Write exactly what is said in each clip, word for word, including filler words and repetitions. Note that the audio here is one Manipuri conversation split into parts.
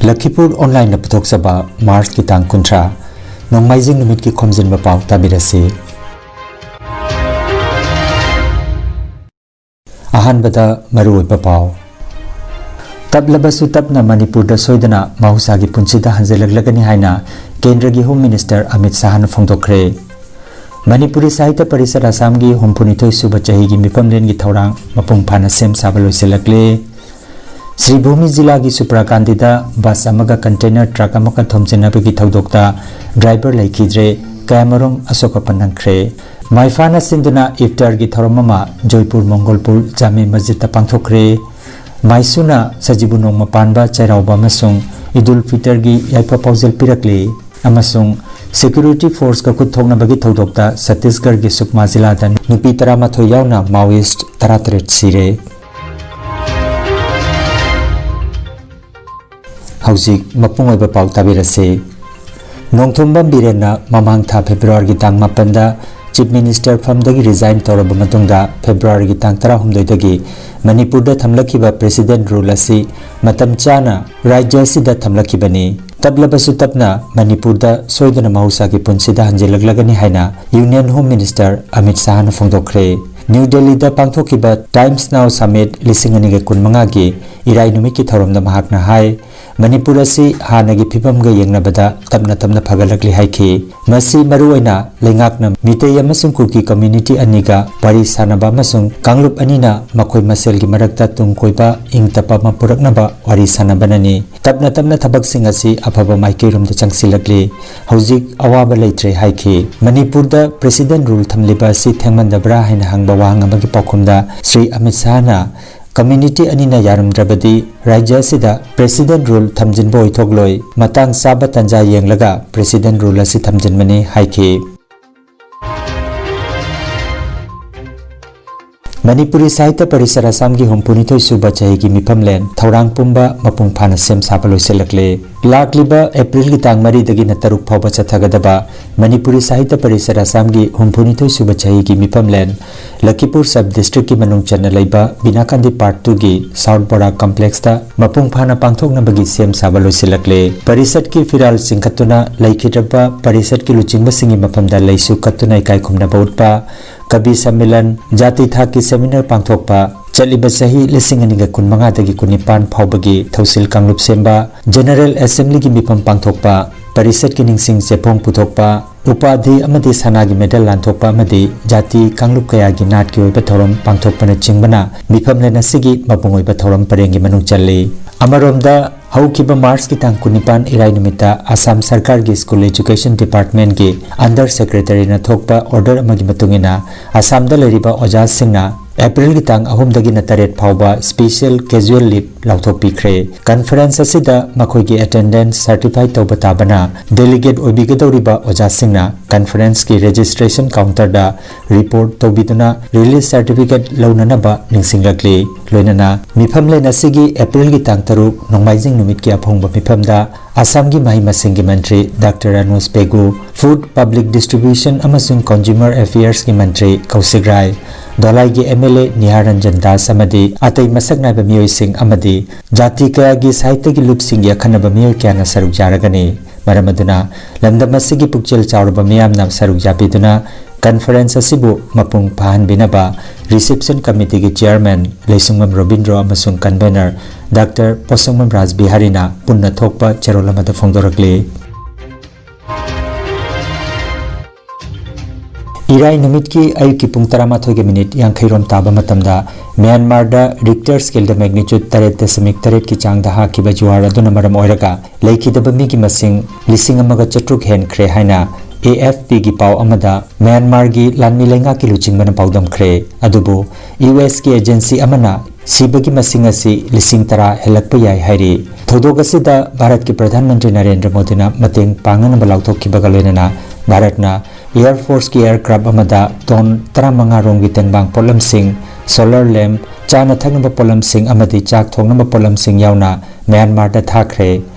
ꯂꯈꯤꯄꯨꯔ ꯑꯣꯟꯂꯥꯏꯟꯅ ꯄꯨꯊꯣꯛꯆꯕ ꯃꯥꯔꯆꯀꯤ ꯇꯥꯡ ꯀꯨꯟꯊ꯭ꯔꯥ, ꯅꯣꯡꯃꯥꯏꯖꯤꯡ ꯅꯨꯃꯤꯠꯀꯤ ꯈꯣꯝꯖꯤꯟꯕ ꯄꯥꯎ ꯇꯥꯕꯤꯔꯁꯤ꯫ ꯑꯍꯥꯟꯕꯗ ꯃꯔꯨꯑꯣꯏꯕ ꯄꯥꯎ꯫ ꯇꯞꯂꯕꯁꯨ ꯇꯞꯅ ꯃꯅꯤꯄꯨꯔꯗ ꯁꯣꯏꯗꯅ ꯃꯍꯧꯁꯥꯒꯤ ꯄꯨꯟꯁꯤꯗ ꯍꯟꯖꯤꯜꯂꯛꯂꯒꯅꯤ ꯍꯥꯏꯅ ꯀꯦꯟꯗ꯭ꯔꯒꯤ ꯍꯣꯝ ꯃꯤꯅꯤꯁꯇꯔ ꯑꯃꯤꯠ ꯁꯥꯍꯅ ꯐꯣꯡꯗꯣꯛꯈ꯭ꯔꯦ꯫ ꯃꯅꯤꯄꯨꯔꯤ ꯁꯥꯍꯤꯇ꯭ꯌ ꯄꯔꯤꯁꯠ ꯑꯁꯥꯝꯒꯤ ꯍꯨꯝꯐꯨꯅꯤꯊꯣꯏ ꯁꯨꯕ ꯆꯍꯤꯒꯤ ꯃꯤꯐꯝꯂꯦꯟꯒꯤ ꯊꯧꯔꯥꯡ ꯃꯄꯨꯡ ꯐꯥꯅ ꯁꯦꯝ ꯁꯥꯕ ꯂꯣꯏꯁꯤꯜꯂꯛꯂꯦ꯫ ꯁ꯭ꯔꯤꯚꯨꯃꯤ ꯖꯤꯂꯥꯒꯤ ꯁꯨꯄ꯭ꯔꯀꯥꯟꯇꯤꯗ ꯕꯁ ꯑꯃꯒ ꯀꯟꯇꯦꯅꯔ ꯇ꯭ꯔꯛ ꯑꯃꯒ ꯊꯣꯝꯖꯤꯟꯅꯕꯒꯤ ꯊꯧꯗꯣꯛꯇ ꯗ꯭ꯔꯥꯏꯚꯔ ꯂꯩꯈꯤꯗ꯭ꯔꯦ, ꯀꯌꯥꯃꯔꯨꯝ ꯑꯁꯣꯛ ꯑꯄꯟ ꯅꯪꯈ꯭ꯔꯦ꯫ ꯃꯥꯏꯐꯥꯅ ꯁꯤꯟꯗꯨꯅ ꯏꯐꯇꯥꯔꯒꯤ ꯊꯧꯔꯝ ꯑꯃ ꯖꯣꯏꯄꯨꯔ ꯃꯣꯡꯒꯣꯜꯄꯨꯔ ꯖꯥꯃꯦ ꯃꯁꯖꯤꯗꯇ ꯄꯥꯡꯊꯣꯛꯈ꯭ꯔꯦ꯫ ꯃꯥꯏꯁꯨꯅ ꯁꯖꯤꯕꯨ ꯅꯣꯡꯃ ꯄꯥꯟꯕ ꯆꯩꯔꯥꯎꯕ ꯑꯃꯁꯨꯡ ꯏꯗꯨꯜ ꯐꯤꯇꯔꯒꯤ ꯌꯥꯏꯐ ꯄꯥꯎꯖꯦꯜ ꯄꯤꯔꯛꯂꯤ ꯑꯃꯁꯨꯡ ꯁꯦꯀ꯭ꯌꯨꯔꯤꯇꯤ ꯐꯣꯔꯁꯀ ꯈꯨꯠ ꯊꯣꯛꯅꯕꯒꯤ ꯊꯧꯗꯣꯛꯇ ꯁꯠꯇꯤꯁꯒꯔꯒꯤ ꯁꯨꯛꯃꯥ ꯖꯤꯂꯥꯗ ꯅꯨꯄꯤ ꯇꯔꯥꯃꯥꯊꯣꯏ ꯌꯥꯎꯅ ꯃꯥꯑꯣꯏꯁ꯭ꯠ ꯇꯔꯥꯇꯔꯦꯠ ꯁꯤꯔꯦ꯫ ꯍꯧꯖꯤꯛ ꯃꯄꯨꯡ ꯑꯣꯏꯕ ꯄꯥꯎ ꯇꯥꯕꯤꯔꯁꯤ꯫ ꯅꯣꯡꯊꯣꯝꯕꯝ ꯕꯤꯔꯦꯟꯅ ꯃꯃꯥꯡ ꯊꯥ ꯐꯦꯕ꯭ꯔꯨꯋꯥꯔꯤꯒꯤ ꯇꯥꯡ ꯃꯥꯄꯟꯗ ꯆꯤꯐ ꯃꯤꯅꯤꯁꯇꯔ ꯐꯝꯗꯒꯤ ꯔꯤꯖꯥꯏꯟ ꯇꯧꯔꯕ ꯃꯇꯨꯡꯗ ꯐꯦꯕ꯭ꯔꯨꯋꯥꯔꯤꯒꯤ ꯇꯥꯡ ꯇꯔꯥꯍꯨꯝꯗꯣꯏꯗꯒꯤ ꯃꯅꯤꯄꯨꯔꯗ ꯊꯝꯂꯛꯈꯤꯕ ꯄ꯭ꯔꯦꯁꯤꯗꯦꯟꯠ ꯔꯨꯜ ꯑꯁꯤ ꯃꯇꯝ ꯆꯥꯅ ꯔꯥꯖ꯭ꯌ ꯑꯁꯤꯗ ꯊꯝꯂꯛꯈꯤꯕꯅꯤ꯫ ꯇꯞꯂꯕꯁꯨ ꯇꯞꯅ ꯃꯅꯤꯄꯨꯔꯗ ꯁꯣꯏꯗꯅ ꯃꯍꯧꯁꯥꯒꯤ ꯄꯨꯟꯁꯤꯗ ꯍꯟꯖꯤꯜꯂꯛꯂꯒꯅꯤ ꯍꯥꯏꯅ ꯌꯨꯅꯤꯌꯟ ꯍꯣꯝ ꯃꯤꯅꯤꯁꯇꯔ ꯑꯃꯤꯠ ꯁꯥꯍꯅ ꯐꯣꯡꯗꯣꯛꯈ꯭ꯔꯦ꯫ ꯅ꯭ꯌꯨ ꯗꯦꯜꯂꯤꯗ ꯄꯥꯡꯊꯣꯛꯈꯤꯕ ꯇꯥꯏꯝꯁ ꯅꯥꯎ ꯁꯃꯤꯠ ꯂꯤꯁꯤꯡ ꯑꯅꯤꯒ ꯀꯨꯟꯃꯉꯥꯒꯤ ꯏꯔꯥꯏ ꯅꯨꯃꯤꯠꯀꯤ ꯊꯧꯔꯝꯗ ꯃꯍꯥꯛꯅ ꯍꯥꯏ, ꯃꯅꯤꯄꯨꯔ ꯑꯁꯤ ꯍꯥꯟꯅꯒꯤ ꯐꯤꯕꯝꯒ ꯌꯦꯡꯅꯕꯗ ꯇꯞꯅ ꯇꯞꯅ ꯐꯒꯠꯂꯛꯂꯤ ꯍꯥꯏꯈꯤ꯫ ꯃꯁꯤ ꯃꯔꯨꯑꯣꯏꯅ ꯂꯩꯉꯥꯛꯅ ꯃꯤꯇꯩ ꯑꯃꯁꯨꯡ ꯀꯨꯀꯤ ꯀꯝꯃ꯭ꯌꯨꯅꯤꯇꯤ ꯑꯅꯤꯒ ꯋꯥꯔꯤ ꯁꯥꯅꯕ ꯑꯃꯁꯨꯡ ꯀꯥꯡꯂꯨꯞ ꯑꯅꯤꯅ ꯃꯈꯣꯏ ꯃꯁꯦꯜꯒꯤ ꯃꯔꯛꯇ ꯇꯨꯡ ꯀꯣꯏꯕ, ꯏꯪ ꯇꯞꯄ ꯑꯃ ꯄꯨꯔꯛꯅꯕ ꯋꯥꯔꯤ ꯁꯥꯅꯕꯅꯅꯤ꯫ ꯇꯞꯅ ꯇꯞꯅ ꯊꯕꯛꯁꯤꯡ ꯑꯁꯤ ꯑꯐꯕ ꯃꯥꯏꯀꯩꯔꯣꯝꯗ ꯆꯪꯁꯤꯜꯂꯛꯂꯤ꯫ ꯍꯧꯖꯤꯛ ꯑꯋꯥꯕ ꯂꯩꯇ꯭ꯔꯦ ꯍꯥꯏꯈꯤ꯫ ꯃꯅꯤꯄꯨꯔꯗ ꯄ꯭ꯔꯦꯁꯤꯗꯦꯟꯠ ꯔꯨꯜ ꯊꯝꯂꯤꯕ ꯑꯁꯤ ꯊꯦꯡꯃꯟꯗꯕ꯭ꯔꯥ ꯍꯥꯏꯅ ꯍꯪꯕ ꯋꯥꯍꯪ ꯑꯃꯒꯤ ꯄꯥꯎꯈꯨꯝꯗ ꯁ꯭ꯔꯤ ꯑꯃꯤꯠ ꯁꯥꯍꯅ ꯀꯝꯃ꯭ꯌꯨꯅꯤꯇꯤ ꯑꯅꯤꯅ ꯌꯥꯔꯝꯗ꯭ꯔꯕꯗꯤ ꯔꯥꯖ꯭ꯌ ꯑꯁꯤꯗ ꯄ꯭ꯔꯦꯁꯤꯗꯦꯟꯠ ꯔꯨꯜ ꯊꯝꯖꯤꯟꯕ ꯑꯣꯏꯊꯣꯛꯂꯣꯏ꯫ ꯃꯇꯥꯡ ꯆꯥꯕ ꯇꯥꯟꯖꯥ ꯌꯦꯡꯂꯒ ꯄ꯭ꯔꯦꯁꯤꯗꯦꯟꯠ ꯔꯨꯜ ꯑꯁꯤ ꯊꯝꯖꯤꯟꯕꯅꯤ ꯍꯥꯏꯈꯤ꯫ ꯃꯅꯤꯄꯨꯔꯤ ꯁꯥꯍꯤꯇ꯭ꯌ ꯄꯔꯤꯁꯠ ꯑꯁꯥꯝꯒꯤ ꯍꯨꯝꯐꯨꯅꯤꯊꯣꯏ ꯁꯨꯕ ꯆꯍꯤꯒꯤ ꯃꯤꯐꯝꯂꯦꯟ ꯊꯧꯔꯥꯡ ꯄꯨꯝꯕ ꯃꯄꯨꯡ ꯐꯥꯅ ꯁꯦꯝ ꯁꯥꯕ ꯂꯣꯏꯁꯤꯜꯂꯛꯂꯦ꯫ ꯂꯥꯛꯂꯤꯕ ꯑꯦꯄ꯭ꯔꯤꯜꯒꯤ ꯇꯥꯡ ꯃꯔꯤꯗꯒꯤꯅ ꯇꯔꯨꯛ ꯐꯥꯎꯕ ꯆꯠꯊꯒꯗꯕ ꯃꯅꯤꯄꯨꯔꯤ ꯁꯥꯍꯤꯇ꯭ꯌ ꯄꯔꯤꯁꯠ ꯑꯁꯥꯝꯒꯤ ꯍꯨꯝꯐꯨꯅꯤꯊꯣꯏ ꯁꯨꯕ ꯆꯍꯤꯒꯤ ꯃꯤꯐꯝꯂꯦꯟ ꯂꯈꯤꯄꯨꯔ ꯁꯕ ꯗꯤꯁꯇ꯭ꯔꯤꯛꯀꯤ ꯃꯅꯨꯡ ꯆꯟꯅ ꯂꯩꯕ ꯕꯤꯅꯥꯀꯥꯟꯗꯤ ꯄꯥꯔꯠ ꯇꯨꯒꯤ ꯁꯥꯎꯠ ꯕꯣꯔꯥ ꯀꯝꯄ꯭ꯂꯦꯛꯁꯇ ꯃꯄꯨꯡ ꯐꯥꯅ ꯄꯥꯡꯊꯣꯛꯅꯕꯒꯤ ꯁꯦꯝ ꯁꯥꯕ ꯂꯣꯏꯁꯤꯜꯂꯛꯂꯦ꯫ ꯄꯔꯤꯁꯠꯀꯤ ꯐꯤꯔꯥꯜ ꯆꯤꯡꯈꯠꯇꯨꯅ ꯂꯩꯈꯤꯗ꯭ꯔꯕ ꯄꯔꯤꯁꯠꯀꯤ ꯂꯨꯆꯤꯡꯕꯁꯤꯡꯒꯤ ꯃꯐꯝꯗ ꯂꯩꯁꯨ ꯀꯠꯇꯨꯅ ꯏꯀꯥꯏ ꯈꯨꯝꯅꯕ ꯎꯠꯄ, ꯀꯕꯤ ꯁꯝꯃꯦꯂꯟ, ꯖꯥꯇꯤ ꯊꯥꯛꯀꯤ ꯁꯦꯃꯤꯅꯥꯔ ꯄꯥꯡꯊꯣꯛꯄ, ꯆꯠꯂꯤꯕ ꯆꯍꯤ ꯂꯤꯁꯤꯡ ꯑꯅꯤꯒ ꯀꯨꯟꯃꯉꯥꯗꯒꯤ ꯀꯨꯟꯅꯤꯄꯥꯟ ꯐꯥꯎꯕꯒꯤ ꯊꯧꯁꯤꯜ ꯀꯥꯡꯂꯨꯞ ꯁꯦꯝꯕ, ꯖꯦꯅꯔꯦꯜ ꯑꯦꯁꯦꯝꯕ꯭ꯂꯤꯒꯤ ꯃꯤꯐꯝ ꯄꯥꯡꯊꯣꯛꯄ, ꯄꯔꯤꯁꯠꯀꯤ ꯅꯤꯡꯁꯤꯡ ꯆꯦꯐꯣꯡ ꯄꯨꯊꯣꯛꯄ, ꯎꯄꯥꯙꯤ ꯑꯃꯗꯤ ꯁꯅꯥꯒꯤ ꯃꯦꯗꯜ ꯂꯥꯟꯊꯣꯛꯄ ꯑꯃꯗꯤ ꯖꯥꯇꯤ ꯀꯥꯡꯂꯨꯞ ꯀꯌꯥꯒꯤ ꯅꯥꯠꯀꯤ ꯑꯣꯏꯕ ꯊꯧꯔꯝ ꯄꯥꯡꯊꯣꯛꯄꯅꯆꯤꯡꯕꯅ ꯃꯤꯐꯝꯂꯦꯟ ꯑꯁꯤꯒꯤ ꯃꯄꯨꯡ ꯑꯣꯏꯕ ꯊꯧꯔꯝ ꯄꯔꯦꯡꯒꯤ ꯃꯅꯨꯡ ꯆꯜꯂꯤ꯫ ꯑꯃꯔꯣꯝꯗ, ꯍꯧꯈꯤꯕ ꯃꯥꯔꯆꯀꯤ ꯇꯥꯡ ꯀꯨꯟꯅꯤꯄꯥꯟ ꯏꯔꯥꯏ ꯅꯨꯃꯤꯠꯇ ꯑꯁꯥꯝ ꯁꯔꯀꯥꯔꯒꯤ ꯁ꯭ꯀꯨꯜ ꯑꯦꯖꯨꯀꯦꯁꯟ ꯗꯤꯄꯥꯔꯠꯃꯦꯟꯒꯤ ꯑꯟꯗꯔ ꯁꯦꯀ꯭ꯔꯦꯇꯔꯤꯅ ꯊꯣꯛꯄ ꯑꯣꯔꯗꯔ ꯑꯃꯒꯤ ꯃꯇꯨꯡ ꯏꯟꯅ, ꯑꯁꯥꯝꯗ ꯂꯩꯔꯤꯕ ꯑꯣꯖꯥꯁꯤꯡꯅ ꯑꯦꯄ꯭ꯔꯤꯜꯒꯤ ꯇꯥꯡ ꯑꯍꯨꯝꯗꯒꯤꯅ ꯇꯔꯦꯠ ꯐꯥꯎꯕ ꯁ꯭ꯄꯦꯁꯤꯌꯦꯜ ꯀꯦꯖꯨꯑꯦꯜ ꯂꯤꯞ ꯂꯥꯎꯊꯣꯛꯄꯤꯈ꯭ꯔꯦ꯫ ꯀꯟꯐꯔꯦꯟꯁ ꯑꯁꯤꯗ ꯃꯈꯣꯏꯒꯤ ꯑꯦꯇꯦꯟꯗꯦꯟꯁ ꯁꯔꯇꯤꯐꯥꯏ ꯇꯧꯕ ꯇꯥꯕꯅ, ꯗꯦꯂꯤꯒꯦꯠ ꯑꯣꯏꯕꯤꯒꯗꯧꯔꯤꯕ ꯑꯣꯖꯥꯁꯤꯡꯅ ꯀꯟꯐꯔꯦꯟꯁꯀꯤ ꯔꯦꯖꯤꯁꯇ꯭ꯔꯦꯁꯟ ꯀꯥꯎꯟꯇꯔꯗ ꯔꯤꯄꯣꯔꯠ ꯇꯧꯕꯤꯗꯨꯅ ꯔꯤꯂꯤꯖ ꯁꯔꯇꯤꯐꯤꯀꯦꯠ ꯂꯧꯅꯅꯕ ꯅꯤꯡꯁꯤꯡꯂꯛꯂꯤ꯫ ꯂꯣꯏꯅꯅ ꯃꯤꯐꯝꯂꯦꯟ ꯑꯁꯤꯒꯤ ꯑꯦꯄ꯭ꯔꯤꯜꯒꯤ ꯇꯥꯡ ꯇꯔꯨꯛ ꯅꯣꯡꯃꯥꯏꯖꯤꯡ ꯅꯨꯃꯤꯠꯀꯤ ꯑꯐꯣꯡꯕ ꯃꯤꯐꯝꯗ ꯑꯁꯥꯝꯒꯤ ꯃꯍꯩ ꯃꯁꯤꯡꯒꯤ ꯃꯟꯇ꯭ꯔꯤ doctor Ranuj Pegu, food, public distribution ꯑꯃꯁꯨꯡ ꯀꯟꯖꯨꯃꯔ ꯑꯦꯐꯤꯌꯔꯁꯀꯤ ꯃꯟꯇ꯭ꯔꯤ ꯀꯧꯁꯤꯛ ꯔꯥꯏ, ꯙꯣꯂꯥꯏꯒꯤ M L A Niha Ranjan Das ꯑꯃꯗꯤ ꯑꯇꯩ ꯃꯁꯛ ꯅꯥꯏꯕ ꯃꯤꯑꯣꯏꯁꯤꯡ ꯑꯃꯗꯤ ꯖꯥꯇꯤ ꯀꯌꯥꯒꯤ ꯁꯥꯍꯤꯇ꯭ꯌꯒꯤ ꯂꯨꯞꯁꯤꯡꯒꯤ ꯑꯈꯟꯅꯕ ꯃꯤꯑꯣꯏ ꯀꯌꯥꯅ ꯁꯔꯨꯛ ꯌꯥꯔꯒꯅꯤ꯫ ꯃꯔꯝ ꯑꯗꯨꯅ ꯂꯝꯗꯝ ꯑꯁꯤꯒꯤ ꯄꯨꯛꯆꯦꯜ ꯆꯥꯎꯔꯕ ꯃꯤꯌꯥꯝꯅ ꯁꯔꯨꯛ ꯌꯥꯕꯤꯗꯨꯅ ꯀꯟꯐꯔꯦꯟꯁ ꯑꯁꯤꯕꯨ ꯃꯄꯨꯡ ꯐꯥꯍꯟꯕꯤꯅꯕ ꯔꯤꯁꯦꯞꯁꯟ ꯀꯃꯤꯇꯤꯒꯤ ꯆꯤꯌꯔꯃꯦꯟ ꯂꯩꯁꯨꯡꯕꯝ ꯔꯣꯕꯤꯟꯗ꯭ꯔꯣ ꯑꯃꯁꯨꯡ ꯀꯟꯚꯦꯅꯔ ꯗꯥꯛꯇꯔ ꯄꯣꯠꯁꯪꯕꯝ ꯔꯥꯖ ꯕꯤꯍꯥꯔꯤꯅ ꯄꯨꯟꯅ ꯊꯣꯛꯄ ꯆꯦꯔꯣꯜ ꯑꯃꯗ ꯐꯣꯡꯗꯣꯔꯛꯂꯤ꯫ ꯏꯔꯥꯏ ꯅꯨꯃꯤꯠꯀꯤ ꯑꯌꯨꯛꯀꯤ ꯄꯨꯡ ꯇꯔꯥꯃꯥꯊꯣꯏꯒ ꯃꯤꯅꯤꯠ ꯌꯥꯡꯈꯩꯔꯣꯝ ꯇꯥꯕ ꯃꯇꯝꯗ ꯃ꯭ꯌꯥꯟꯃꯥꯔꯗ ꯔꯤꯛꯇꯔ ꯁ꯭ꯀꯦꯜꯗ ꯃꯦꯒꯅꯤꯆꯨꯠ ꯇꯔꯦꯠ ꯗꯁꯃꯤꯛ ꯇꯔꯦꯠꯀꯤ ꯆꯥꯡꯗ ꯍꯥꯈꯤꯕ ꯖꯨꯋꯥꯔ ꯑꯗꯨꯅ ꯃꯔꯝ ꯑꯣꯏꯔꯒ ꯂꯩꯈꯤꯗꯕ ꯃꯤꯒꯤ ꯃꯁꯤꯡ ꯂꯤꯁꯤꯡ ꯑꯃꯒ ꯆꯥꯇ꯭ꯔꯨꯛ ꯍꯦꯟꯈ꯭ꯔꯦ ꯍꯥꯏꯅ ꯑꯦ ꯑꯦꯐ ꯄꯤꯒꯤ ꯄꯥꯎ ꯑꯃꯗ ꯃ꯭ꯌꯥꯟꯃꯥꯔꯒꯤ ꯂꯥꯟꯃꯤ ꯂꯩꯉꯥꯛꯀꯤ ꯂꯨꯆꯤꯡꯕꯅ ꯄꯥꯎꯗꯝꯈ꯭ꯔꯦ꯫ ꯑꯗꯨꯕꯨ ꯌꯨ ꯑꯦꯁꯀꯤ ꯑꯦꯖꯦꯟꯁꯤ ꯑꯃꯅ ꯁꯤꯕꯒꯤ ꯃꯁꯤꯡ ꯑꯁꯤ ꯂꯤꯁꯤꯡ ꯇꯔꯥ ꯍꯦꯜꯂꯛꯄ ꯌꯥꯏ ꯍꯥꯏꯔꯤ꯫ ꯊꯧꯗꯣꯛ ꯑꯁꯤꯗ ꯚꯥꯔꯠꯀꯤ ꯄ꯭ꯔꯙꯥꯟ ꯃꯟꯇ꯭ꯔꯤ ꯅꯔꯦꯟꯗ꯭ꯔ ꯃꯣꯗꯤꯅ ꯃꯇꯦꯡ ꯄꯥꯡꯅꯅꯕ ꯂꯥꯎꯊꯣꯛꯈꯤꯕꯒ ꯂꯣꯏꯅꯅ ꯚꯥꯔꯠꯅ ꯑꯦꯌꯔ ꯐꯣꯔꯁꯀꯤ ꯑꯦꯌꯔꯀ꯭ꯔꯥꯐ ꯑꯃꯗ ꯇꯣꯟ ꯇꯔꯥꯃꯉꯥ ꯔꯣꯝꯒꯤ ꯇꯦꯡꯕꯥꯡ ꯄꯣꯠꯂꯝꯁꯤꯡ, ꯁꯣꯂꯔ ꯂꯦꯝꯞ, ꯆꯥꯅ ꯊꯛꯅꯕ ꯄꯣꯠꯂꯝꯁꯤꯡ ꯑꯃꯗꯤ ꯆꯥꯛ ꯊꯣꯡꯅꯕ ꯄꯣꯠꯂꯝꯁꯤꯡ ꯌꯥꯎꯅ ꯃ꯭ꯌꯥꯟꯃꯥꯔꯗ ꯊꯥꯈ꯭ꯔꯦ꯫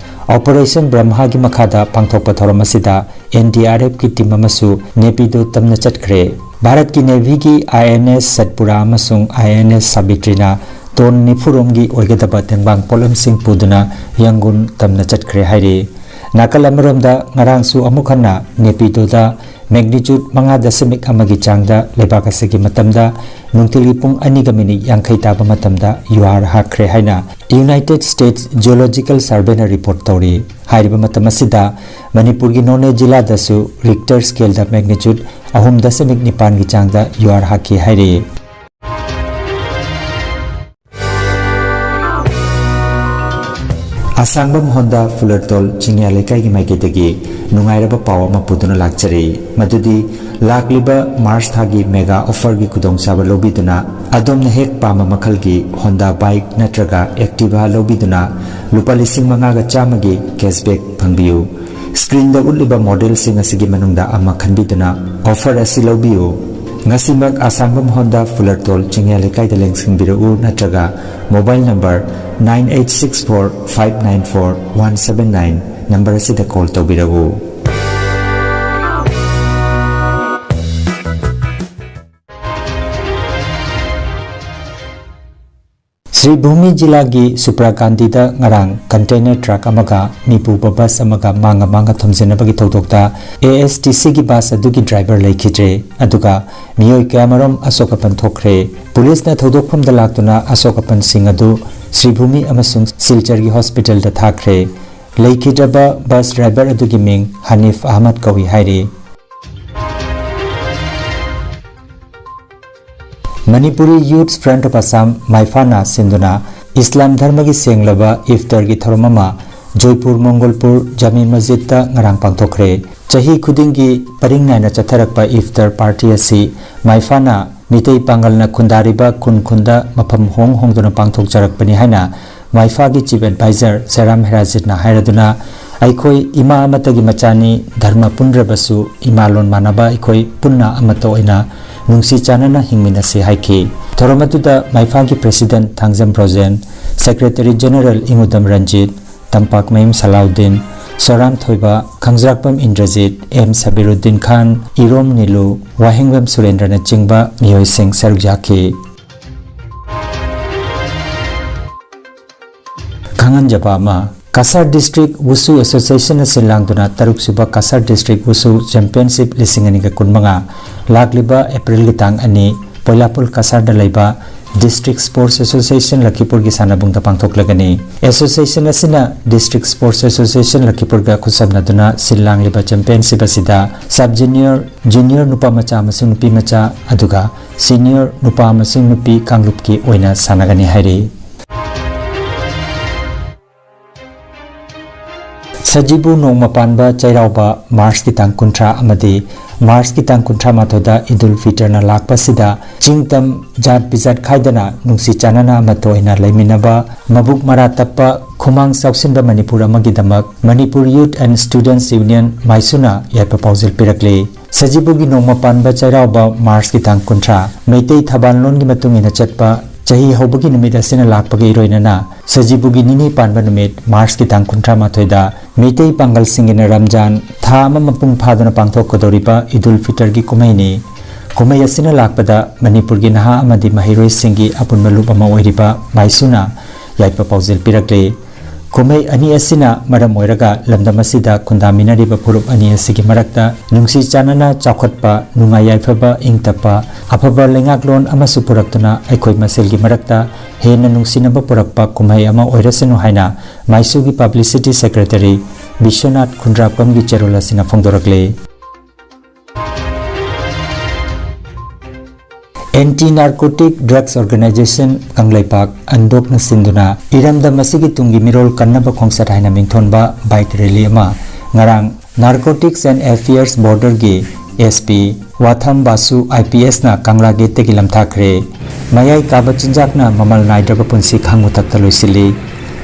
ꯑꯣꯄꯔꯦꯁꯟ ꯕ꯭ꯔꯍꯃꯒꯤ ꯃꯈꯥꯗ ꯄꯥꯡꯊꯣꯛꯄ ꯊꯧꯔꯝ ꯑꯁꯤꯗ ꯑꯦꯟ ꯗꯤ ꯑꯥꯔ ꯑꯦꯐꯀꯤ ꯇꯤꯝ ꯑꯃꯁꯨ ꯅꯦꯄꯤꯗꯣ ꯇꯝꯅ ꯆꯠꯈ꯭ꯔꯦ꯫ ꯚꯥꯔꯠꯀꯤ ꯅꯦꯚꯤꯒꯤ ꯑꯥꯏ ꯑꯦꯟ ꯑꯦꯁ ꯁꯠꯄꯨꯔꯥ ꯑꯃꯁꯨꯡ ꯑꯥꯏ ꯑꯦꯟ ꯑꯦꯁ ꯁꯥꯕꯤꯇ꯭ꯔꯤꯅ ꯇꯣꯟ ꯅꯤꯐꯨꯔꯣꯝꯒꯤ ꯑꯣꯏꯒꯗꯕ ꯇꯦꯡꯕꯥꯡ ꯄꯣꯠꯂꯝꯁꯤꯡ ꯄꯨꯗꯨꯅ ꯌꯪꯒꯨꯟ ꯇꯝꯅ ꯆꯠꯈ꯭ꯔꯦ ꯍꯥꯏꯔꯤ꯫ ꯅꯥꯀꯜ ꯑꯃꯔꯣꯝꯗ, ꯉꯔꯥꯡꯁꯨ ꯑꯃꯨꯛ ꯍꯟꯅ ꯅꯦꯄꯤꯗꯣꯗ ꯃꯦꯒꯅꯤꯆꯨꯠ ꯃꯉꯥ ꯗꯁꯃꯤꯛ ꯑꯃꯒꯤ ꯆꯥꯡꯗ ꯂꯩꯕꯥꯛ ꯑꯁꯤꯒꯤ ꯃꯇꯝꯗ ꯅꯨꯡꯊꯤꯜꯒꯤ ꯄꯨꯡ ꯑꯅꯤꯒ ꯃꯤꯅꯤꯠ ꯌꯥꯡꯈꯩ ꯇꯥꯕ ꯃꯇꯝꯗ ꯌꯨꯍꯥꯔ ꯍꯥꯈ꯭ꯔꯦ ꯍꯥꯏꯅ ꯌꯨꯅꯥꯏꯇꯦꯗ ꯁ꯭ꯇꯦꯠꯁ ꯖꯤꯑꯣꯂꯣꯖꯤꯀꯦꯜ ꯁꯔꯚꯦꯅ ꯔꯤꯄꯣꯔꯠ ꯇꯧꯔꯤ꯫ ꯍꯥꯏꯔꯤꯕ ꯃꯇꯝ ꯑꯁꯤꯗ ꯃꯅꯤꯄꯨꯔꯒꯤ ꯅꯣꯅꯦ ꯖꯤꯂꯥꯗꯁꯨ ꯔꯤꯛꯇꯔ ꯁ꯭ꯀꯦꯜꯗ ꯃꯦꯒꯅꯤꯆꯨꯠ ꯑꯍꯨꯝ ꯗꯁꯃꯤꯛ ꯅꯤꯄꯥꯟꯒꯤ ꯆꯥꯡꯗ ꯌꯨꯍꯥꯔ ꯍꯥꯈꯤ ꯍꯥꯏꯔꯤ꯫ ꯑꯁꯥꯡꯕꯝ ꯍꯣꯟꯗꯥ ꯐꯨꯂꯔꯇꯣꯜ ꯆꯤꯡꯌꯥ ꯂꯩꯀꯥꯏꯒꯤ ꯃꯥꯏꯀꯩꯗꯒꯤ ꯅꯨꯡꯉꯥꯏꯔꯕ ꯄꯥꯎ ꯑꯃ ꯄꯨꯗꯨꯅ ꯂꯥꯛꯆꯔꯤ, ꯃꯗꯨꯗꯤ ꯂꯥꯛꯂꯤꯕ ꯃꯥꯔꯆ ꯊꯥꯒꯤ ꯃꯦꯒꯥ ꯑꯣꯐꯔꯒꯤ ꯈꯨꯗꯣꯡꯆꯥꯕ ꯂꯧꯕꯤꯗꯨꯅ ꯑꯗꯣꯝꯅ ꯍꯦꯛ ꯄꯥꯝꯕ ꯃꯈꯜꯒꯤ ꯍꯣꯟꯗꯥ ꯕꯥꯏꯛ ꯅꯠꯇ꯭ꯔꯒ ꯑꯦꯛꯇꯤꯚꯥ ꯂꯧꯕꯤꯗꯨꯅ ꯂꯨꯄꯥ ꯂꯤꯁꯤꯡ ꯃꯉꯥꯒ ꯆꯥꯝꯃꯒꯤ ꯀꯦꯁꯕꯦꯛ ꯐꯪꯕꯤꯌꯨ꯫ ꯁ꯭ꯀ꯭ꯔꯤꯟꯗ ꯎꯠꯂꯤꯕ ꯃꯣꯗꯦꯜꯁꯤꯡ ꯑꯁꯤꯒꯤ ꯃꯅꯨꯡꯗ ꯑꯃ ꯈꯟꯕꯤꯗꯨꯅ ꯑꯣꯐꯔ ꯑꯁꯤ ꯂꯧꯕꯤꯌꯨ꯫ ꯉꯁꯤꯃꯛ ꯑꯁꯥꯡꯕꯝ ꯍꯣꯟꯗꯥ ꯐꯨꯂꯔꯇꯣꯜ ꯆꯤꯡꯌꯥ ꯂꯩꯀꯥꯏꯗ ꯂꯦꯡꯁꯤꯟꯕꯤꯔꯛꯎ ꯅꯠꯇ꯭ꯔꯒ mobile number nine eight six four five nine four one seven nine number ꯑꯁꯤꯗ ꯀꯣꯜ ꯇꯧꯕꯤꯔꯛꯎ꯫ ꯁ꯭ꯔꯤ ꯚꯨꯃꯤ ꯖꯤꯂꯥꯒꯤ ꯁꯨꯄ꯭ꯔꯥꯀꯥꯟꯇꯤꯗ ꯉꯔꯥꯡ ꯀꯟꯇꯦꯅꯔ ꯇ꯭ꯔꯛ ꯑꯃꯒ ꯃꯤ ꯄꯨꯕ ꯕꯁ ꯑꯃꯒ ꯃꯥꯡꯒ ꯃꯥꯡꯒ ꯊꯣꯝꯖꯤꯟꯅꯕꯒꯤ ꯊꯧꯗꯣꯛꯇ ꯑꯦ ꯑꯦꯁ ꯇꯤ ꯁꯤꯒꯤ ꯕꯁ ꯑꯗꯨꯒꯤ ꯗ꯭ꯔꯥꯏꯚꯔ ꯂꯩꯈꯤꯗ꯭ꯔꯦ, ꯑꯗꯨꯒ ꯃꯤꯑꯣꯏ ꯀꯌꯥꯃꯔꯨꯝ ꯑꯁꯣꯛ ꯑꯄꯟ ꯊꯣꯛꯈ꯭ꯔꯦ꯫ ꯄꯨꯂꯤꯁꯅ ꯊꯧꯗꯣꯛꯐꯝꯗ ꯂꯥꯛꯇꯨꯅ ꯑꯁꯣꯛ ꯑꯄꯟꯁꯤꯡ ꯑꯗꯨ ꯁ꯭ꯔꯤ ꯚꯨꯃꯤ ꯑꯃꯁꯨꯡ ꯁꯤꯜꯆꯔꯒꯤ ꯍꯣꯁꯄꯤꯇꯥꯜꯗ ꯊꯥꯈ꯭ꯔꯦ꯫ ꯂꯩꯈꯤꯗ꯭ꯔꯕ ꯕꯁ ꯗ꯭ꯔꯥꯏꯚꯔ ꯑꯗꯨꯒꯤ ꯃꯤꯡ ꯍꯅꯤꯐ ꯑꯍꯃꯗ ꯀꯧꯏ ꯍꯥꯏꯔꯤ꯫ Manipuri youth front of Assam, ꯃꯥꯏꯐꯥꯅ ꯁꯤꯟꯗꯨꯅ ꯏꯁꯂꯥꯝ ꯙꯔꯃꯒꯤ ꯁꯦꯡꯂꯕ ꯏꯐꯇꯔꯒꯤ ꯊꯧꯔꯝ ꯑꯃ ꯖꯣꯏꯄꯨꯔ ꯃꯣꯡꯒꯣꯜꯄꯨꯔ ꯖꯥꯃꯤ ꯃꯁꯖꯤꯗꯇ ꯉꯔꯥꯡ ꯄꯥꯡꯊꯣꯛꯈ꯭ꯔꯦ꯫ ꯆꯍꯤ ꯈꯨꯗꯤꯡꯒꯤ ꯄꯔꯤꯡ ꯅꯥꯏꯅ ꯆꯠꯊꯔꯛꯄ ꯏꯐꯇꯔ ꯄꯥꯔꯇꯤ ꯑꯁꯤ ꯃꯥꯏꯐꯥꯅ ꯃꯤꯇꯩ ꯄꯥꯡꯒꯜꯅ ꯈꯨꯟꯗꯥꯔꯤꯕ ꯈꯨꯟ ꯈꯨꯟꯗ ꯃꯐꯝ ꯍꯣꯡ ꯍꯣꯡꯗꯨꯅ ꯄꯥꯡꯊꯣꯛꯆꯔꯛꯄꯅꯤ ꯍꯥꯏꯅ ꯃꯥꯏꯐꯥꯒꯤ ꯆꯤꯐ ꯑꯦꯗꯚꯥꯏꯖꯔ ꯁꯦꯔꯥꯝ ꯍꯦꯔꯥꯖꯤꯠꯅ ꯍꯥꯏꯔꯗꯨꯅ, "ꯑꯩꯈꯣꯏ ꯏꯃꯥ ꯑꯃꯠꯇꯒꯤ ꯃꯆꯥꯅꯤ, ꯙꯔꯃ ꯄꯨꯟꯗ꯭ꯔꯕꯁꯨ ꯏꯃꯥꯂꯣꯟ ꯃꯥꯟꯅꯕ ꯑꯩꯈꯣꯏ ꯄꯨꯟꯅ ꯑꯃꯠꯇ ꯑꯣꯏꯅ ꯅꯨꯡꯁꯤ ꯆꯥꯟꯅꯅ ꯍꯤꯡꯃꯤꯟꯅꯁꯤ" ꯍꯥꯏꯈꯤ꯫ ꯊꯧꯔꯝ ꯑꯗꯨꯗ ꯃꯥꯏꯐꯥꯒꯤ president Thangjam Brojen, secretary general Ingudam Ranjit, Tampakmayum Salauddin, Soramthoiba, Khangjrakpam Indrajit, M Sabiruddin Khan, Irom Nilu, Wahengbam ꯁꯨꯔꯦꯟꯗ꯭ꯔꯅꯆꯤꯡꯕ ꯃꯤꯑꯣꯏꯁꯤꯡ ꯁꯔꯨꯛ ꯌꯥꯈꯤ꯫ ꯈꯪꯍꯟꯖꯕ ꯑꯃ, ꯀꯁꯥꯔ ꯗꯤꯁꯇ꯭ꯔꯤꯛ ꯋꯨꯁꯨ ꯑꯦꯁꯣꯁꯤꯌꯦꯁꯟꯅ ꯁꯤꯜ ꯂꯥꯡꯗꯨꯅ ꯇꯔꯨꯛꯁꯨꯕ ꯀꯁꯥꯔ ꯗꯤꯁꯇ꯭ꯔꯤꯛ ꯋꯨꯁꯨ ꯆꯦꯝꯄꯤꯌꯟꯁꯤꯞ ꯂꯤꯁꯤꯡ ꯑꯅꯤꯒ ꯀꯨꯟꯃꯉꯥ ꯂꯥꯛꯂꯤꯕ ꯑꯦꯄ꯭ꯔꯤꯜꯒꯤ ꯇꯥꯡ ꯑꯅꯤ ꯄꯣꯏꯂꯥꯄꯨꯜ ꯀꯁꯥꯔꯗ ꯂꯩꯕ ꯗꯤꯁꯇ꯭ꯔꯤꯛ ꯁ꯭ꯄꯣꯔꯠꯁ ꯑꯦꯁꯣꯁꯤꯌꯦꯁꯟ ꯂꯈꯤꯄꯨꯔꯒꯤ ꯁꯥꯟꯅꯕꯨꯡꯗ ꯄꯥꯡꯊꯣꯛꯂꯒꯅꯤ꯫ ꯑꯦꯁꯣꯁꯤꯌꯦꯁꯟ ꯑꯁꯤꯅ ꯗꯤꯁꯇ꯭ꯔꯤꯛ ꯁ꯭ꯄꯣꯔꯠꯁ ꯑꯦꯁꯣꯁꯤꯌꯦꯁꯟ ꯂꯈꯤꯄꯨꯔꯒ ꯈꯨꯠꯁꯝꯅꯗꯨꯅ ꯁꯤꯜ ꯂꯥꯡꯂꯤꯕ ꯆꯦꯝꯄꯤꯌꯟꯁꯤꯞ ꯑꯁꯤꯗ ꯁꯕ ꯖꯨꯅꯤꯌꯔ, ꯖꯨꯅꯤꯌꯔ ꯅꯨꯄꯥ ꯃꯆꯥ ꯑꯃꯁꯨꯡ ꯅꯨꯄꯤ ꯃꯆꯥ, ꯑꯗꯨꯒ ꯁꯤꯅꯤꯌꯔ ꯅꯨꯄꯥ ꯑꯃꯁꯨꯡ ꯅꯨꯄꯤ ꯀꯥꯡꯂꯨꯞꯀꯤ ꯑꯣꯏꯅ ꯁꯥꯟꯅꯒꯅꯤ ꯍꯥꯏꯔꯤ꯫ ꯁꯖꯤꯕꯨ ꯅꯣꯡꯃ ꯄꯥꯟꯕ ꯆꯩꯔꯥꯎꯕ ꯃꯥꯔꯆꯀꯤ ꯇꯥꯡ ꯀꯨꯟꯊ꯭ꯔꯥ ꯑꯃꯗꯤ ꯃꯥꯔꯆꯀꯤ ꯇꯥꯡ ꯀꯨꯟꯊ꯭ꯔꯥ ꯃꯥꯊꯣꯏꯗ ꯏꯗꯨꯜ ꯐꯤꯇꯔꯅ ꯂꯥꯛꯄꯁꯤꯗ ꯆꯤꯡ ꯇꯝ ꯖꯥꯠ ꯕꯤꯖꯥꯠ ꯈꯥꯏꯗꯅ ꯅꯨꯡꯁꯤ ꯆꯥꯟꯅꯅ ꯑꯃꯠꯇ ꯑꯣꯏꯅ ꯂꯩꯃꯤꯟꯅꯕ, ꯃꯕꯨꯛ ꯃꯔꯥ ꯇꯞꯄ, ꯈꯨꯃꯥꯡ ꯆꯥꯎꯁꯤꯟꯕ ꯃꯅꯤꯄꯨꯔ ꯑꯃꯒꯤꯗꯃꯛ ꯃꯅꯤꯄꯨꯔ ꯌꯨꯊ ꯑꯦꯟ ꯁ꯭ꯇꯨꯗꯦꯟꯠꯁ ꯌꯨꯅꯤꯌꯟ ꯃꯥꯏꯁꯨꯅ ꯌꯥꯏꯐ ꯄꯥꯎꯖꯦꯜ ꯄꯤꯔꯛꯂꯤ꯫ ꯁꯖꯤꯕꯨꯒꯤ ꯅꯣꯡꯃ ꯄꯥꯟꯕ ꯆꯩꯔꯥꯎꯕ ꯃꯥꯔꯆꯀꯤ ꯇꯥꯡ ꯀꯨꯟꯊ꯭ꯔꯥ, ꯃꯩꯇꯩ ꯊꯕꯥꯜꯂꯣꯟꯒꯤ ꯃꯇꯨꯡ ꯏꯟꯅ ꯆꯠꯄ ꯆꯍꯤ ꯍꯧꯕꯒꯤ ꯅꯨꯃꯤꯠ ꯑꯁꯤꯅ ꯂꯥꯛꯄꯒ ꯏꯔꯣꯏꯅꯅ ꯁꯖꯤꯕꯨꯒꯤ ꯅꯤꯅꯤ ꯄꯥꯟꯕ ꯅꯨꯃꯤꯠ ꯃꯥꯔꯆꯀꯤ ꯇꯥꯡ ꯀꯨꯟꯊ꯭ꯔꯥ ꯃꯥꯊꯣꯏꯗ ꯃꯩꯇꯩ ꯄꯥꯡꯒꯜꯁꯤꯡꯒꯤꯅ ꯔꯝꯖꯥꯟ ꯊꯥ ꯑꯃ ꯃꯄꯨꯡ ꯐꯥꯗꯨꯅ ꯄꯥꯡꯊꯣꯛꯀꯗꯧꯔꯤꯕ ꯏꯗꯨꯜ ꯐꯤꯇꯔꯒꯤ ꯀꯨꯝꯍꯩꯅꯤ꯫ ꯀꯨꯝꯍꯩ ꯑꯁꯤꯅ ꯂꯥꯛꯄꯗ ꯃꯅꯤꯄꯨꯔꯒꯤ ꯅꯍꯥ ꯑꯃꯗꯤ ꯃꯍꯩꯔꯣꯏꯁꯤꯡꯒꯤ ꯑꯄꯨꯟꯕ ꯂꯨꯞ ꯑꯃ ꯑꯣꯏꯔꯤꯕ ꯃꯥꯏꯁꯨꯅ ꯌꯥꯏꯐ ꯄꯥꯎꯖꯦꯜ ꯄꯤꯔꯛꯂꯤ꯫ ꯀꯨꯝꯍꯩ ꯑꯅꯤ ꯑꯁꯤꯅ ꯃꯔꯝ ꯑꯣꯏꯔꯒ ꯂꯝꯗꯝ ꯑꯁꯤꯗ ꯈꯨꯟꯗꯥꯃꯤꯟꯅꯔꯤꯕ ꯐꯨꯔꯨꯞ ꯑꯅꯤ ꯑꯁꯤꯒꯤ ꯃꯔꯛꯇ ꯅꯨꯡꯁꯤ ꯆꯥꯟꯅꯅ ꯆꯥꯎꯈꯠꯄ, ꯅꯨꯡꯉꯥꯏ ꯌꯥꯏꯐꯕ, ꯏꯪ ꯇꯞꯄ, ꯑꯐꯕ ꯂꯩꯉꯥꯛꯂꯣꯟ ꯑꯃꯁꯨ ꯄꯨꯔꯛꯇꯨꯅ ꯑꯩꯈꯣꯏ ꯃꯁꯦꯜꯒꯤ ꯃꯔꯛꯇ ꯍꯦꯟꯅ ꯅꯨꯡꯁꯤꯅꯕ ꯄꯨꯔꯛꯄ ꯀꯨꯝꯍꯩ ꯑꯃ ꯑꯣꯏꯔꯁꯅꯨ ꯍꯥꯏꯅ ꯃꯥꯏꯁꯨꯒꯤ ꯄꯕ꯭ꯂꯤꯁꯤꯇꯤ ꯁꯦꯀ꯭ꯔꯦꯇꯔꯤ ꯕꯤꯁ꯭ꯋꯅꯥꯊ ꯈꯨꯟꯗ꯭ꯔꯥꯛꯄꯝꯒꯤ ꯆꯦꯔꯣꯜ ꯑꯁꯤꯅ ꯐꯣꯡꯗꯣꯔꯛꯂꯤ꯫ ꯑꯦꯟꯇꯤ ꯅꯥꯔꯀꯣꯇꯤꯛ ꯗ꯭ꯔꯒꯁ ꯑꯣꯔꯒꯅꯥꯏꯖꯦꯁꯟ ꯀꯪꯂꯩꯄꯥꯛ, ꯑꯟꯗꯣꯛꯅ ꯁꯤꯟꯗꯨꯅ ꯏꯔꯝꯗꯝ ꯑꯁꯤꯒꯤ ꯇꯨꯡꯒꯤ ꯃꯤꯔꯣꯜ ꯀꯟꯅꯕ ꯈꯣꯡꯆꯠ ꯍꯥꯏꯅ ꯃꯤꯡꯊꯣꯟꯕ ꯕꯥꯏꯛ ꯔꯦꯂꯤ ꯑꯃ ꯉꯔꯥꯡ ꯅꯥꯔꯀꯣꯇꯤꯛꯁ ꯑꯦꯟ ꯑꯦꯐꯤꯌꯔꯁ ꯕꯣꯔꯗꯔꯒꯤ S P Wathom Basu I P ꯑꯦꯁꯅ ꯀꯪꯂꯥ ꯒꯦꯠꯇꯒꯤ ꯂꯝꯊꯥꯈ꯭ꯔꯦ꯫ ꯃꯌꯥꯏ ꯀꯥꯕ ꯆꯤꯟꯖꯥꯛꯅ ꯃꯃꯜ ꯅꯥꯏꯗ꯭ꯔꯕ ꯄꯨꯟꯁꯤ ꯈꯪ ꯃꯊꯛꯇ ꯂꯣꯏꯁꯤꯜꯂꯤ꯫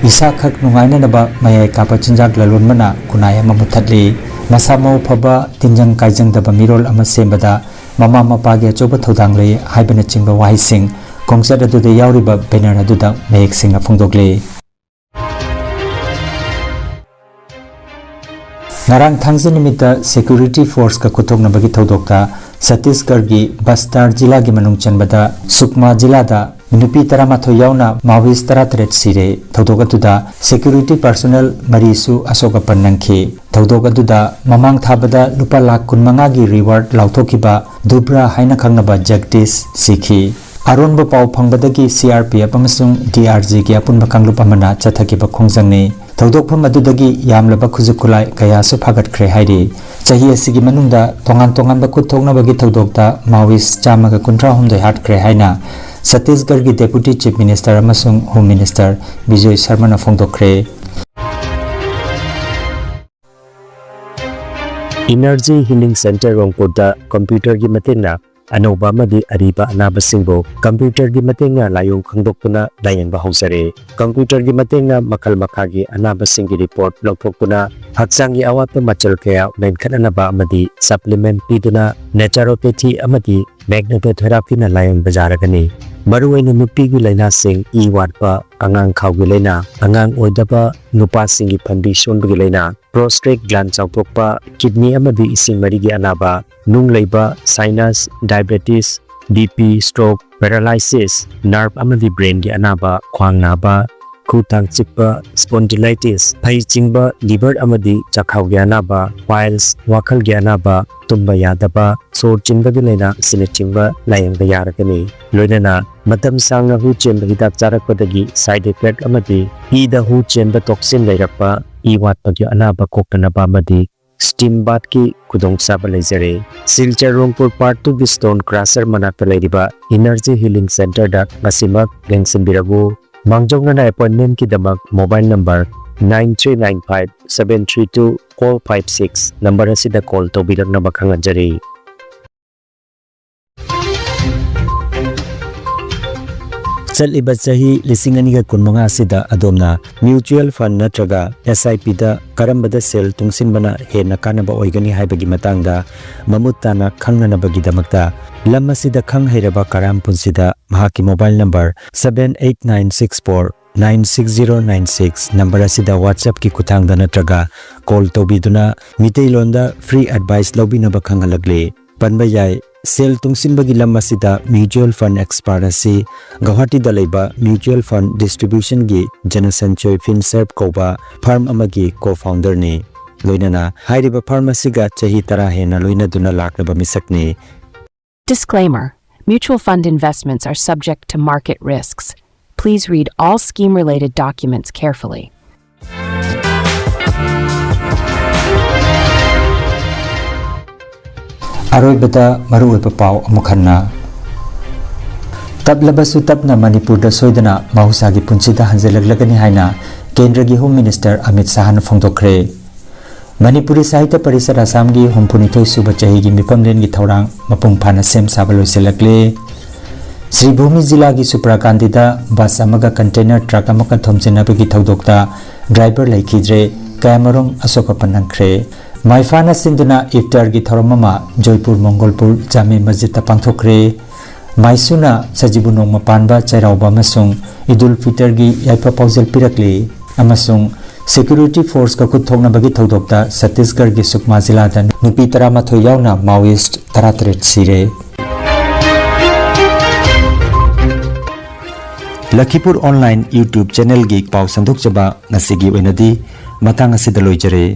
ꯏꯁꯥ ꯈꯛ ꯅꯨꯡꯉꯥꯏꯅꯅꯕ ꯃꯌꯥꯏ ꯀꯥꯕ ꯆꯤꯟꯖꯥꯛ ꯂꯂꯣꯟꯕꯅ ꯈꯨꯟꯅꯥꯏ ꯑꯃ ꯃꯨꯠꯊꯠꯂꯤ꯫ ꯃꯁꯥ ꯃꯎ ꯐꯕ, ꯇꯤꯟꯖꯪ ꯀꯥꯏꯖꯪꯗꯕ ꯃꯤꯔꯣꯜ ꯑꯃ ꯁꯦꯝꯕꯗ ꯃꯃꯥ ꯃꯄꯥꯒꯤ ꯑꯆꯧꯕ ꯊꯧꯗꯥꯡ ꯂꯩ ꯍꯥꯏꯕꯅꯆꯤꯡꯕ ꯋꯥꯍꯩꯁꯤꯡ ꯈꯣꯡꯆꯠ ꯑꯗꯨꯗ ꯌꯥꯎꯔꯤꯕ ꯕꯦꯅꯔ ꯑꯗꯨꯗ ꯃꯌꯦꯛ ꯁꯦꯡꯅ ꯐꯣꯡꯗꯣꯛꯂꯤ꯫ ꯉꯔꯥꯡ ꯊꯥꯡꯖ ꯅꯨꯃꯤꯠꯇ security forceꯀ ꯈꯨꯠꯊꯣꯛꯅꯕꯒꯤ ꯊꯧꯗꯣꯛꯇ ꯁꯠꯇꯤꯁꯒꯔꯒꯤ ꯕꯁꯇꯥꯔ ꯖꯤꯂꯥꯒꯤ ꯃꯅꯨꯡ ꯆꯟꯕꯗ ꯁꯨꯛꯃꯥ ꯖꯤꯂꯥꯗ ꯅꯨꯄꯤ ꯇꯔꯥꯃꯥꯊꯣꯏ ꯌꯥꯎꯅ ꯃꯥꯑꯣꯏꯁ ꯇꯔꯥꯇꯔꯦꯠ ꯁꯤꯔꯦ꯫ ꯊꯧꯗꯣꯛ ꯑꯗꯨꯗ security personnel ꯃꯔꯤꯁꯨ ꯑꯁꯣꯛ ꯑꯄꯟ ꯅꯪꯈꯤ꯫ ꯊꯧꯗꯣꯛ ꯑꯗꯨꯗ ꯃꯃꯥꯡ ꯊꯥꯕꯗ ꯂꯨꯄꯥ ꯂꯥꯈ ꯀꯨꯟꯃꯉꯥꯒꯤ reward ꯂꯥꯎꯊꯣꯛꯈꯤꯕ ꯗꯨꯕ꯭ꯔꯥ ꯍꯥꯏꯅ ꯈꯪꯅꯕ ꯖꯒꯗꯤꯁ ꯁꯤꯈꯤ꯫ ꯑꯔꯣꯟꯕ ꯄꯥꯎ ꯐꯪꯕꯗꯒꯤ C R P F ꯑꯃꯁꯨꯡ D R G ꯒꯤ ꯑꯄꯨꯟꯕ ꯀꯥꯡꯂꯨꯞ ꯑꯃꯅ ꯆꯠꯊꯈꯤꯕ ꯈꯣꯡꯖꯪꯅꯤ꯫ ꯊꯧꯗꯣꯛꯐꯝ ꯑꯗꯨꯗꯒꯤ ꯌꯥꯝꯂꯕ ꯈꯨꯠꯁꯨ ꯈꯨꯠꯂꯥꯏ ꯀꯌꯥꯁꯨ ꯐꯥꯒꯠꯈ꯭ꯔꯦ ꯍꯥꯏꯔꯤ꯫ ꯆꯍꯤ ꯑꯁꯤꯒꯤ ꯃꯅꯨꯡꯗ ꯇꯣꯉꯥꯟ ꯇꯣꯉꯥꯟꯕ ꯈꯨꯠ ꯊꯣꯛꯅꯕꯒꯤ ꯊꯧꯗꯣꯛꯇ ꯃꯥꯑꯣꯏꯁ ꯆꯥꯝꯃꯒ ꯀꯨꯟꯊ꯭ꯔꯥ ꯍꯨꯝꯗꯣꯏ ꯍꯥꯠꯈ꯭ꯔꯦ ꯍꯥꯏꯅ ꯁꯠꯇꯤꯁꯒꯔꯒꯤ Deputy Chief Minister ꯑꯃꯁꯨꯡ Home Minister Bijoy ꯁꯔꯃꯅ ꯐꯣꯡꯗꯣꯛꯈ꯭ꯔꯦ꯫ Energy Healing Center ꯔꯣꯡꯄꯨꯔꯗ ꯀꯝꯄ꯭ꯌꯨꯇꯔꯒꯤ ꯃꯇꯦꯡꯅ ꯑꯅꯧꯕ ꯑꯃꯗꯤ ꯑꯔꯤꯕ ꯑꯅꯥꯕꯁꯤꯡꯕꯨ ꯀꯝꯄ꯭ꯌꯨꯇꯔꯒꯤ ꯃꯇꯦꯡꯅ ꯂꯥꯏꯑꯣꯡ ꯈꯪꯗꯣꯛꯇꯨꯅ ꯂꯥꯌꯦꯡꯕ ꯍꯧꯖꯔꯦ꯫ ꯀꯝꯄ꯭ꯌꯨꯇꯔꯒꯤ ꯃꯇꯦꯡꯅ ꯃꯈꯜ ꯃꯈꯥꯒꯤ ꯑꯅꯥꯕꯁꯤꯡꯒꯤ ꯔꯤꯄꯣꯔꯠ ꯂꯧꯊꯣꯛꯇꯨꯅ ꯍꯛꯆꯥꯡꯒꯤ ꯑꯋꯥꯠꯄ ꯃꯆꯜ ꯀꯌꯥ ꯃꯦꯟꯈꯠꯅꯅꯕ ꯑꯃꯗꯤ supplement ꯄꯤꯗꯨꯅ naturopathy ꯑꯃꯗꯤ magnetotherapyꯅ ꯂꯥꯌꯦꯡꯕ ꯌꯥꯔꯒꯅꯤ꯫ ꯃꯔꯨꯑꯣꯏꯅ ꯅꯨꯄꯤꯒꯤ ꯂꯥꯏꯅꯥꯁꯤꯡ, ꯏ ꯋꯥꯠꯄ, ꯑꯉꯥꯡ ꯈꯥꯎꯒꯤ ꯂꯥꯏꯅꯥ, ꯑꯉꯥꯡ ꯑꯣꯏꯗꯕ, ꯅꯨꯄꯥꯁꯤꯡꯒꯤ ꯐꯟꯕꯤ ꯁꯣꯟꯕꯒꯤ ꯂꯥꯏꯅꯥ, prostate gland ꯆꯥꯎꯊꯣꯛꯄ, kidney ꯑꯃꯗꯤ ꯏꯁꯤꯡ ꯃꯔꯤꯒꯤ ꯑꯅꯥꯕ, ꯅꯨꯡ ꯂꯩꯕ, sinus, diabetes, B P, stroke, paralysis, nerve ꯑꯃꯗꯤ brainꯒꯤ ꯑꯅꯥꯕ, ꯈ꯭ꯋꯥꯡ ꯅꯥꯕ, ꯈꯨ ꯊꯥꯡ ꯆꯤꯛꯄ, spondylitis, ꯐꯩ ꯆꯤꯡꯕ, liver ꯑꯃꯗꯤ ꯆꯥꯛꯈꯥꯎꯒꯤ ꯑꯅꯥꯕ, piles, ꯋꯥꯈꯜꯒꯤ ꯑꯅꯥꯕ, ꯇꯨꯝꯕ ꯌꯥꯗꯕ, ꯁꯣꯔ ꯆꯤꯟꯕꯒꯤ ꯂꯥꯏꯅꯥ ꯑꯁꯤꯅꯆꯤꯡꯕ ꯂꯥꯌꯦꯡꯕ ꯌꯥꯔꯒꯅꯤ꯫ ꯂꯣꯏꯅꯅ ꯃꯇꯝ ꯁꯥꯡꯅ ꯍꯨ ꯆꯦꯟꯕ ꯍꯤꯗꯥꯛ ꯆꯥꯔꯛꯄꯗꯒꯤ side effect ꯑꯃꯗꯤ ꯏꯗ ꯍꯨ ꯆꯦꯟꯕ toxin ꯂꯩꯔꯛꯄ, ꯏ ꯋꯥꯠꯄꯒꯤ ꯑꯅꯥꯕ ꯀꯣꯛꯇꯅꯕ ꯑꯃꯗꯤ steam bathꯀꯤ ꯈꯨꯗꯣꯡꯆꯥꯕ ꯂꯩꯖꯔꯦ꯫ ꯁꯤꯜꯆꯔ ꯔꯣꯡꯄꯨꯔ Part Twoꯒꯤ stone crusher ꯃꯅꯥꯛꯇ ꯂꯩꯔꯤꯕ Energy Healing Centerꯗ ꯉꯁꯤꯃꯛ ꯂꯦꯡꯁꯤꯟꯕꯤꯔꯛꯎ꯫ ꯃꯥꯡꯖꯧꯅꯅ appointmentꯀꯤꯗꯃꯛ mobile number nine three nine five seven three two four five six number ꯑꯁꯤꯗ call ꯇꯧꯕꯤꯔꯛꯅꯕ ꯈꯪꯍꯟꯖꯔꯤ꯫ ꯆꯠꯂꯤꯕ ꯆꯍꯤ ꯂꯤꯁꯤꯡ ꯑꯅꯤꯒ ꯀꯨꯟꯃꯉꯥ ꯑꯁꯤꯗ ꯑꯗꯣꯝꯅ mutual fund ꯅꯠꯇ꯭ꯔꯒ S I Pꯗ ꯀꯔꯝꯕꯗ ꯁꯦꯜ ꯇꯨꯡꯁꯤꯟꯕꯅ ꯍꯦꯟꯅ ꯀꯥꯟꯅꯕ ꯑꯣꯏꯒꯅꯤ ꯍꯥꯏꯕꯒꯤ ꯃꯇꯥꯡꯗ ꯃꯃꯨꯠ ꯇꯥꯅ ꯈꯪꯅꯅꯕꯒꯤꯗꯃꯛꯇ ꯂꯝ ꯑꯁꯤꯗ ꯈꯪ ꯍꯩꯔꯕ ꯀꯔꯥꯝ ꯄꯨꯟꯁꯤꯗ ꯃꯍꯥꯛꯀꯤ mobile number seven eight nine six four nine six zero nine six number ꯑꯁꯤꯗ WhatsApp-ꯀꯤ ꯈꯨꯠꯊꯥꯡꯗ ꯅꯠꯇ꯭ꯔꯒ call ꯇꯧꯕꯤꯗꯨꯅ ꯃꯤꯇꯩꯂꯣꯟꯗ free advice ꯂꯧꯕꯤꯅꯕ ꯈꯪꯍꯜꯂꯛꯂꯤ꯫ ꯄꯟꯕ ꯌꯥꯏ, ꯁꯦꯜ ꯇꯨꯡꯁꯤꯟꯕꯒꯤ ꯂꯝ ꯑꯁꯤꯗ mutual fund expert ꯑꯁꯤ ꯒꯧꯍꯥꯇꯤꯗ ꯂꯩꯕ mutual fund distribution-ꯒꯤ ꯖꯅꯁꯟꯆꯣꯏ FinServ ꯀꯧꯕ firm ꯑꯃꯒꯤ co-founder-ꯅꯤ꯫ ꯂꯣꯏꯅꯅ ꯍꯥꯏꯔꯤꯕ firm ꯑꯁꯤꯒ ꯆꯍꯤ ꯇꯔꯥ ꯍꯦꯟꯅ ꯂꯣꯏꯅꯗꯨꯅ ꯂꯥꯛꯂꯕ ꯃꯤꯁꯛꯅꯤ꯫ Disclaimer: Mutual fund investments are subject to market risks. Please read all scheme related documents carefully. ꯑꯔꯣꯏꯕꯗ ꯃꯔꯨꯑꯣꯏꯕ ꯄꯥꯎ ꯑꯃꯨꯛ ꯍꯟꯅ꯫ ꯇꯞꯂꯕꯁꯨ ꯇꯞꯅ ꯃꯅꯤꯄꯨꯔꯗ ꯁꯣꯏꯗꯅ ꯃꯍꯧꯁꯥꯒꯤ ꯄꯨꯟꯁꯤꯗ ꯍꯟꯖꯤꯜꯂꯛꯂꯒꯅꯤ ꯍꯥꯏꯅ ꯀꯦꯟꯗ꯭ꯔꯒꯤ ꯍꯣꯝ ꯃꯤꯅꯤꯁꯇꯔ ꯑꯃꯤꯠ ꯁꯥꯍꯅ ꯐꯣꯡꯗꯣꯛꯈ꯭ꯔꯦ꯫ ꯃꯅꯤꯄꯨꯔꯤ ꯁꯥꯍꯤꯇ꯭ꯌ ꯄꯔꯤꯁꯠ ꯑꯁꯥꯝꯒꯤ ꯍꯨꯝꯐꯨꯅꯤꯊꯣꯏ ꯁꯨꯕ ꯆꯍꯤꯒꯤ ꯃꯤꯐꯝꯂꯦꯟꯒꯤ ꯊꯧꯔꯥꯡ ꯃꯄꯨꯡ ꯐꯥꯅ ꯁꯦꯝ ꯁꯥꯕ ꯂꯣꯏꯁꯤꯜꯂꯛꯂꯦ꯫ ꯁ꯭ꯔꯤꯚꯨꯃꯤ ꯖꯤꯂꯥꯒꯤ ꯁꯨꯄ꯭ꯔꯥꯀꯥꯟꯗꯤꯗ ꯕꯁ ꯑꯃꯒ ꯀꯟꯇꯦꯅꯔ ꯇ꯭ꯔꯛ ꯑꯃꯒ ꯊꯣꯝꯖꯤꯟꯅꯕꯒꯤ ꯊꯧꯗꯣꯛꯇ ꯗ꯭ꯔꯥꯏꯚꯔ ꯂꯩꯈꯤꯗ꯭ꯔꯦ, ꯀꯌꯥꯃꯔꯨꯝ ꯑꯁꯣꯛ ꯑꯄꯟ ꯅꯪꯈ꯭ꯔꯦ꯫ ꯃꯥꯏꯐꯥꯅ ꯁꯤꯟꯗꯨꯅ ꯏꯐꯇꯥꯔꯒꯤ ꯊꯧꯔꯝ ꯑꯃ ꯖꯣꯏꯄꯨꯔ ꯃꯣꯡꯒꯣꯜꯄꯨꯔ ꯖꯥꯃꯦ ꯃꯁꯖꯤꯗꯇ ꯄꯥꯡꯊꯣꯛꯈ꯭ꯔꯦ꯫ ꯃꯥꯏꯁꯨꯅ ꯁꯖꯤꯕꯨ ꯅꯣꯡꯃ ꯄꯥꯟꯕ ꯆꯩꯔꯥꯎꯕ ꯑꯃꯁꯨꯡ ꯏꯗꯨꯜ ꯐꯤꯇꯔꯒꯤ ꯌꯥꯏꯐ ꯄꯥꯎꯖꯦꯜ ꯄꯤꯔꯛꯂꯤ ꯑꯃꯁꯨꯡ ꯁꯦꯀ꯭ꯌꯨꯔꯤꯇꯤ ꯐꯣꯔꯁꯀ ꯈꯨꯠ ꯊꯣꯛꯅꯕꯒꯤ ꯊꯧꯗꯣꯛꯇ ꯁꯠꯇꯤꯁꯒꯔꯒꯤ ꯁꯨꯛꯃꯥ ꯖꯤꯂꯥꯗ ꯅꯨꯄꯤ ꯇꯔꯥꯃꯥꯊꯣꯏ ꯌꯥꯎꯅ ꯃꯥꯑꯣꯏꯁ꯭ꯠ ꯇꯔꯥꯇꯔꯦꯠ ꯁꯤꯔꯦ꯫ ꯂꯈꯤꯄꯨꯔ online YouTube channel-ꯒꯤ ꯄꯥꯎ ꯁꯟꯗꯣꯛꯆꯕ ꯉꯁꯤꯒꯤ ꯑꯣꯏꯅꯗꯤ ꯃꯇꯥꯡ ꯑꯁꯤꯗ ꯂꯣꯏꯖꯔꯦ꯫